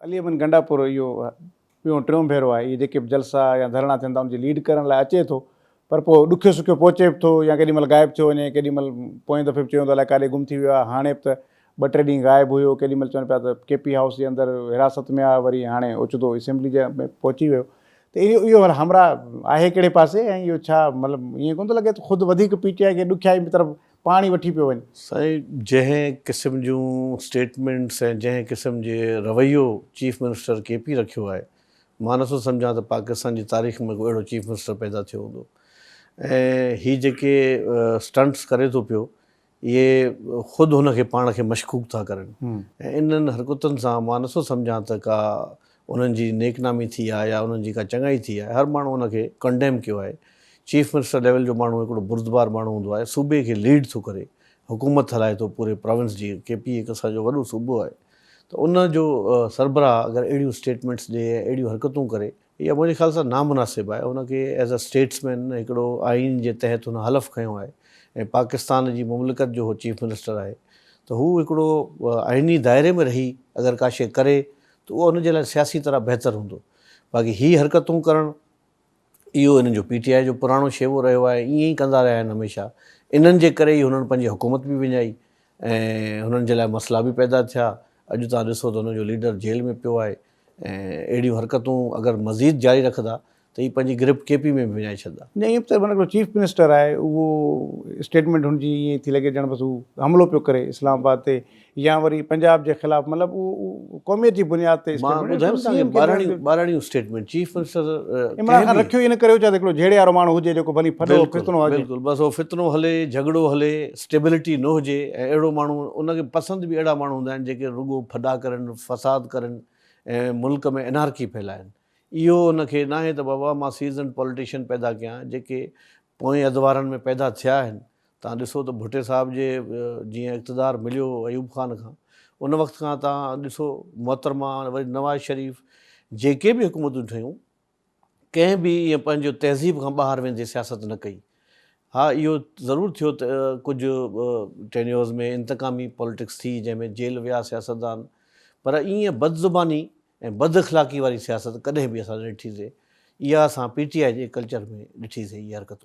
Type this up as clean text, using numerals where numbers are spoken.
علي امين گنڊاپور اهو ٻيون ٽيون ڀيرو آهي اهي جيڪي به جلسا يا ڌرڻا ٿين ٿا ان جي ليڊ ڪرڻ لاء اچي ٿو پر پوء ڏکيو سکيو پهچي به ٿو يا ڪيڏي مهل غائب ٿيو وڃي ڪيڏي مهل پوئين دفعي به چيو ته الائي ڪاڏي گم ٿي ويو آهي هاڻي به ته ٻه ٽي ڏينهن غائب هيو ڪيڏي مهل چون پيا ته ڪي پي هائوس جي اندر حراست ۾ آهي وري هاڻي اوچتو اسيمبلي جي ۾ پهچي ويو ته اهو اهو همراهه آهي ڪهڙي پاسي ۽ اهو ڇا مطلب ائين ڪونه ٿو لڳي ته خود وڌيڪ پي ٽي آء کي ڏکيائي طرف پاڻ ئي وٺي پيو وڃي. سائين جنهن قسم جون اسٽيٽمينٽس ۽ جنهن قسم جي رويو چيف منسٽر ڪي پي رکيو آهي مان نٿو سمجهان ته پاڪستان جي تاريخ ۾ ڪو اهڙو چيف منسٽر پيدا ٿيو هوندو ۽ هي جيڪي اسٽنٽس ڪري ٿو پيو اهي خود هن کي پاڻ کي مشڪوڪ ٿا ڪرن ۽ انهن حرڪتن سان مان نٿو سمجهان ته ڪا انهن جي نيڪ نامي ٿي آهي يا انهن جي ڪا چڱائي ٿي آهي هر ماڻهو ان کي ڪنڊيم ڪيو آهي چيف منسٽر ليول جو ماڻهو هڪڙو بردبار ماڻهو هوندو آهي، صوبي کي ليڊ ٿو ڪري، حڪومت هلائي ٿو پوري پراونس جي، ڪي پي هڪ اسان جو وڏو صوبو آهي ته ان جو سربراهه اگر اهڙيون اسٽيٽمينٽس ڏي ۽ اهڙيون حرڪتون ڪري اها منهنجي خيال سان نامناسب آهي، هن کي ايز اي اسٽيٽسمين هڪڙو آئين جي تحت هن حلف کنيو آهي ۽ پاڪستان جي مملڪت جو هو چيف منسٽر آهي ته هو هڪڙو آئيني دائري ۾ رهي اگر ڪا شيء ڪري ته اهو ان جي لاء سياسي طرح بهتر هوندو باقي هي حرڪتون ڪرڻ اهو هنن جو پي ٽي آء جو پراڻو شيوو رهيو آهي، ائين ئي ڪندا رهيا آهن هميشه. انهن جي ڪري ئي هنن پنهنجي حڪومت به وڃائي ۽ هنن جي لاء مسئلا به پيدا ٿيا. اڄ توهان ڏسو ته هنن جو ليڊر جيل ۾ پيو آهي ۽ اهڙيون حرڪتون اگر مزيد جاري رکندا ته هي پنهنجي گرپ ڪي پي ۾ به وڃائي ڇڏندا. نه ائين به ته هڪڙو چيف منسٽر آهي اهو اسٽيٽمينٽ هن جي ائين ٿي لڳي ڄڻ بس هو حملو پيو ڪري اسلام آباد تي يا وري پنجاب جي خلاف مطلب اهو قوميت جي بنياد تي مان ٻڌايم توهان کي ٻاراڻيون ٻاراڻيون statement chief minister Imran Khan رکيو ئي ان ڪري هو ته هڪڙو جهيڙي وارو ماڻهو هجي جيڪو ڀلي ڦڏو فتنو هجي. بلڪل بس اهو فتنو هلي جهڳڙو هلي اسٽيبلٽي نه هجي ۽ اهڙو ماڻهو ان کي پسند به اهڙا ماڻهو هوندا آهن جيڪي رڳو ڦڏا ڪرن فساد ڪرن ۽ ملڪ ۾ انارڪي ڦهلائن اهو ان کي ناهي ته بابا مان سيزنڊ پوليٽيشن پيدا ڪيان جيڪي پوئين ادوارن ۾ پيدا ٿيا آهن توهان ڏسو ته ڀٽي صاحب جي جيئن اقتدار مليو ايوب خان کان ان وقت کان توهان ڏسو محترمه وري نواز شريف جيڪي به حڪومتون ٺهيون ڪنهن به ائين پنهنجو تهذيب کان ٻاهر ويندي سياست نه ڪئي ها اهو ضرور ٿيو ته ڪجهه ٽينيورز ۾ انتقامي پاليٽڪس ٿي جنهن ۾ جيل ويا سياستدان پر ائين بدزباني ۽ بد اخلاقي واري سياست ڪڏهن به اسان نه ڏٺي سي اها اسان پي ٽي آء جي ڪلچر ۾ ڏٺي سي اهي حرڪتون.